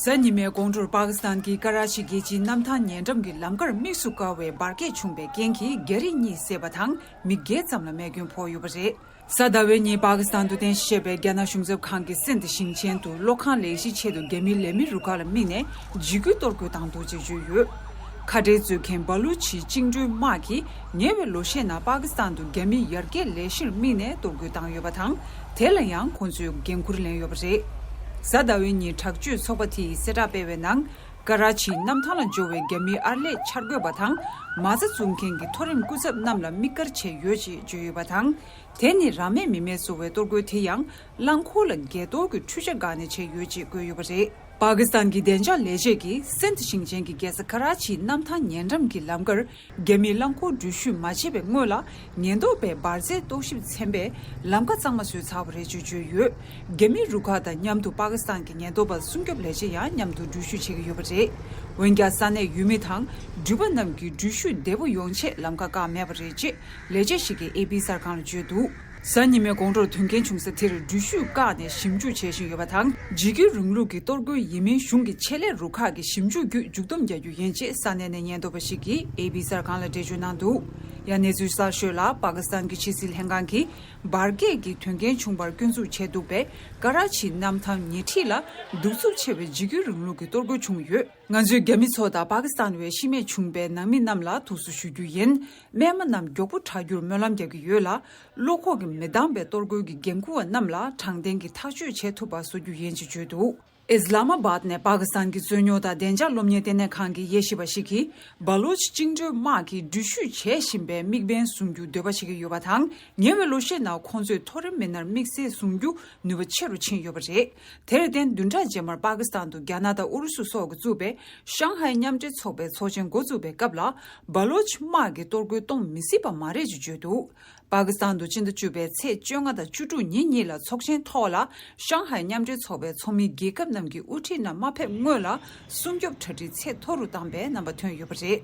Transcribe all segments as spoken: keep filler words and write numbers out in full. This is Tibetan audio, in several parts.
གཟའ་ཉི་མའི་དགོང་དྲོར་པ་ཀི་སི་ཐན་གྱི་ཀ་ར་ཆི་རྒྱལ་སྤྱིའི་གནམ་ཐང་ཉེ་འགྲམ་གྱི་ལམ་ཁར་དམིགས་སུ་བཀར་བའི་འབར་གས་བྱུང་བའི་རྐྱེན་གྱིས་རྒྱ་རིགས་གཉིས་བསད་པ་དང་མི་བརྒྱད་ཙམ་ལ་རྨས་སྐྱོན་ཕོག་ཡོད་པ་རེད། གཟའ་ཟླ་བའི་ཉིན་པ་ཀི་སི་ཐན་དུ་རྟེན་གཞི་བྱས་པའི་རྒྱ་ནག་གཞུང་ཚབ་ཁང་གི་སིན་དི་ཞིང་ཆེན་དུ་གློག་ཁང་ལས་གཞིའི་ཆེད་དུ་རྒྱ་མིའི་ལས་མི་རུ་ཁག་ལ་དམིགས་ནས་འཇིགས་སྐུལ་གཏོར་རྒོལ་བཏང་འདུག་ཅེས་བརྗོད་ཡོད། ཁ་བྲལ་མཛོད་མཁན་བ་ལུ་ཆིའི་བཅིངས་འགྲོལ་དམག་གིས་ཉེ་བའི་ལོ་ཤས་ནང་པ་ཀི་སི་ཐན་དུ་རྒྱ་མིའི་ཡར་རྒྱས་ལས་གཞིར་དམིགས་ནས་གཏོར་རྒོལ་བཏང་ཡོད་པ་དང་། དེ་ལ་ཡང་ཁོང་ཚོས་འགན་འཁུར་ལེན་ཡོད་པ་རེད། གཟའ་ཟླ་བའི་ཉིན་དྲག་སྤྱོད་ཚོགས་པ་དེ་ཡིས་གསལ་བསྒྲགས་སྤེལ་བའི་ནང་། ཀ་ར་ཆིའི་གནམ་ཐང་ལ་འབྱོར་བའི་རྒྱ་མིའི་ཨར་ལས་འཆར་འགོད་པ་དང་། མ་རྩ་བཙུགས་མཁན་གྱི་མཐོ་རིམ་སྐུ་ཚབ་རྣམས་ལ་དམིགས་བཀར་བྱས་ཡོད་ཅེས་བརྗོད་ཡོད་པ་དང་། དེ་ནི་རང་མེད་མི་མེད་བཟོ་བའི་གཏོར་རྒོལ་དེ་ཡང་རླངས་འཁོར་ལ་འགས་གཏོར་གྱི་འཕྲུལ་ཆ་བཀག་ནས་བྱས་ཡོད་ཅེས་བཀོད་ཡོད་པ་རེད། པ་ཀི་སི་ཐན་གྱི་བདེ་འཇགས་ལས་བྱེད་ཀྱིས་སིན་དི་ཞིང་ཆེན་གྱི་རྒྱལ་ས་ཀ་ར་ཆིའི་གནམ་ཐང་ཉེ་འགྲམ་གྱི་ལམ་ཁར་རྒྱ་མིའི་རླངས་འཁོར་འགྲུལ་བཞུད་མ་བྱས་པའི་སྔོན་ལ་ཉེན་རྟོག་པས་འབར་རྫས་རྟོག་ཞིབ་ཚན་པས་ལམ་ཁ་གཙང་མ་བཟོས་ཚར་བ་རེད་ཅེས་བརྗོད་ཡོད། རྒྱ་མིའི་རུ་ཁག་དང་མཉམ་དུ་པ་ཀི་སི་ཐན་གྱི་ཉེན་རྟོག་པ་སྲུང་སྐྱོབ་ལས་བྱེད་ཡང་མཉམ་དུ་འགྲུལ་བཞུད་བྱེད་ཀྱི་ཡོད་པ་རེད། འོན་ཀྱང་ས་གནས་ཡུལ་མི་དང་འགྲུལ་པ་རྣམས་ཀྱིས་འགྲུལ་བཞུད་བདེ་པོ་ཡོང་ཆེད་ལམ་ཁ་བཀག་མེད་པ་རེད་ཅེས་ལས་བྱེད་ཞིག་གིས་ཨེ་པི་གསར་ཁང་ལ་བརྗོད་འདུག་གཟའ་ཉི་མའི་དགོང་དྲོར་དོན་རྐྱེན་བྱུང་ས་དེར་འགྲུལ་བཞུད་བཀག་ནས་ཞིབ་འཇུག་བྱེད་བཞིན་ཡོད་པ་དང་། འཇིགས་སྐུལ་རིང་ལུགས་ཀྱི་གཏོར་རྒོལ་ཡིན་མིན་གཞུང་གི་ཆེད་ལས་རུ་ཁག་གིས་ཞིབ་འཇུག་བརྒྱུད་མཇུག་བསྡོམས་རྒྱག་རྒྱུ་ཡིན་ཅེས་ས་གནས་ནས་ཉེན་རྟོག་པ་ཞིག་གིས་ཨེ་པི་གསར་ཁང་ལ་འགྲེལ་བརྗོད་གནང་འདུག་ཡང་གནས་ཚུལ་གསར་ཤོས་ལ་པ་ཀི་སི་ཐན་གྱི་ཕྱི་སྲིད་ལྷན་ཁང་གིས་འབར་གས་ཀྱི་དོན་རྐྱེན་བྱུང་བར་སྐྱོན་འཛུགས་བྱས་འདུག་པས། ཀ་ར་ཆིའི་གནམ་ཐང་ཉེ་འཁྲིས་ལ་གདུག་རྩུབ་ཆེ་བའི་འཇིགས་སྐུལ་རིང་ལུགས་ཀྱི་གཏོར་རྒོལ་བྱུང་ཡོད། ང་ཚོས་རྒྱ་མི་ཚོ་དང་པ་ཀི་སི་ཐན་བའི་ཤི་རྨས་བྱུང་པའི་ནང་མི་རྣམས་ལ་ཐུགས་གསོ་ཞུ་རྒྱུ་ཡིན། རྨས་མ་རྣམས་མགྱོགས་པོ་དྲག་རྒྱུར་སྨོན་ལམ་རྒྱག་གི་ཡོད་ལ། བློ་ཁོག་གིས་མི་འདང་བའི་གཏོར་རྒོལ་གྱི་འགན་འཁུར་བ་རྣམས་ལ་དྲང་བདེན་གྱི་ཐག་གཅོད་བྱེད་ཐུབ་པ་བཟོ་རྒྱུ་ཡིན་ཞེས་བརྗོད་འདུག་ཨིས་ལ་མ་བཱད་ནས་པ་ཀི་སི་ཐན་གྱི་རྩོད་རྙོག་དང་བདེ་འཇགས་སློབ་གཉེར་ལྟེ་གནས་ཁང་གི་དབྱེ་ཞིབ་པ་ཞིག་གིས། སྦ་ལོ་ཆི་བཅིངས་འགྲོལ་དམག་གིས་འགྲུལ་བཞུད་བྱེད་བཞིན་པའི་དམིགས་འབེན་བཟུང་རྒྱུ་འདོད་པ་བྱེད་ཀྱི་ཡོད་པ་དང་། ཉེ་བའི་ལོ་ཤས་ནང་ཁོང་ཚོས་མཐོ་རིམ་མི་སྣར་དམིགས་བསལ་བཟུང་རྒྱུ་ནུས་པ་ཆེ་རུ་ཕྱིན་ཡོད་པ་རེད། དེར་བརྟེན། བདུན་ཕྲག་རྗེས་མར་པ་ཀི་སི་ཐན་དུ་རྒྱ་ནག་དང་ཨུ་རུ་སུ་སོགས་ཀྱིས་བཙུགས་པའི་ཤང་ཧའེ་མཉམ་འབྲེལ་ཚོགས་པའི་ཚོགས་ཆེན་འགོ་བཙུགས་པའི་སྐབས་ལ། སྦ་ལོ་ཆི་དམག་གིས་གཏོར་རྒོལ་གཏོང་མི་སྲིད་པ་མ་རེད་ཅེས་བརྗོད་འདུག་པ་ཀི་སི་ཐན་དུ་སྤྱི་ཟླ་བཅུ་པའི་ཚེས་བཅོ་ལྔ་དང་བཅུ་དྲུག་ཉིན་གཉིས་ལ་ཚོགས་ཆེན་ཐོག་ལ། ཤང་ཧའེ་མཉམ་འབྲེལ་ཚོགས་པའི་ཚོགས་མི་རྒྱལ་ཁབ་རྣམས་ཀྱི་དབུ་ཁྲིད་རྣམས་མ་ཕེབས་སྔོན་ལ། སྲུང་སྐྱོབ་གྲ་སྒྲིག་ཚད་མཐོ་རུ་བཏང་པའི་རྣམ་པ་ཐོན་ཡོད་པ་རེད།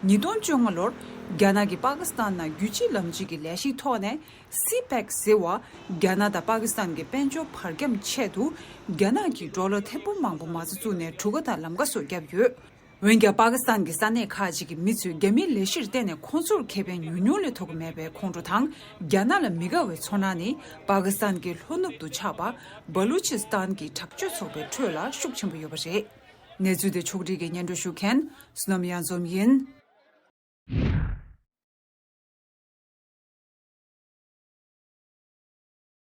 ཉིས་སྟོང་བཅོ་ལྔ་ལོར། རྒྱ་ནག་གིས་པ་ཀི་སི་ཐན་ནང་རྒྱུད་གཅིག་ལམ་གཅིག་གི་ལས་གཞིའི་ཐོག་ནས། སི་པེག་ཟེར་བ། རྒྱ་ནག་དང་པ་ཀི་སི་ཐན་གྱི་དཔལ་འབྱོར་བར་ཁྱམས་ཆེད་དུ། རྒྱ་ནག་གིས་ཌོ་ལར་ཐེར་འབུམ་མང་པོ་མ་རྩ་བཙུགས་ནས་གྲུ་ཁ་དང་ལམ་ཁ་སོགས་བརྒྱབ་ཡོད། འོན་ཀྱང་། པ་ཀི་སི་ཐན་གྱི་ས་གནས་ཁག་ཅིག་གི་མི་ཚོས་རྒྱ་མིའི་ལས་གཞིར་བརྟེན་ནས་ཁོང་ཚོར་ཁེ་ཕན་ཉུང་ཉུང་ལས་ཐོབ་ཀྱི་མེད་པའི་ཁོང་ཁྲོ་དང་། རྒྱ་ནག་ལ་མི་དགའ་བའི་ཚོར་སྣང་ནི། པ་ཀི་སི་ཐན་གྱི་ལྷོ་ནུབ་ཏུ་ཆགས་པ། སྦ་ལུ་ཆི་སི་ཐན་གྱི་དྲག་སྤྱོད་ཚོགས་པའི་ཁྲོད་ལ་ཤུགས་ཆེན་པོ་ཡོད་པ་རེད། གནས་ཚུལ་དེ་ཕྱོགས་སྒྲིག་གིས་སྙན་སྒྲོན་ཞུ་མཁན། བསོད་ནམས་གཡང་འཛོམས་ཡིན།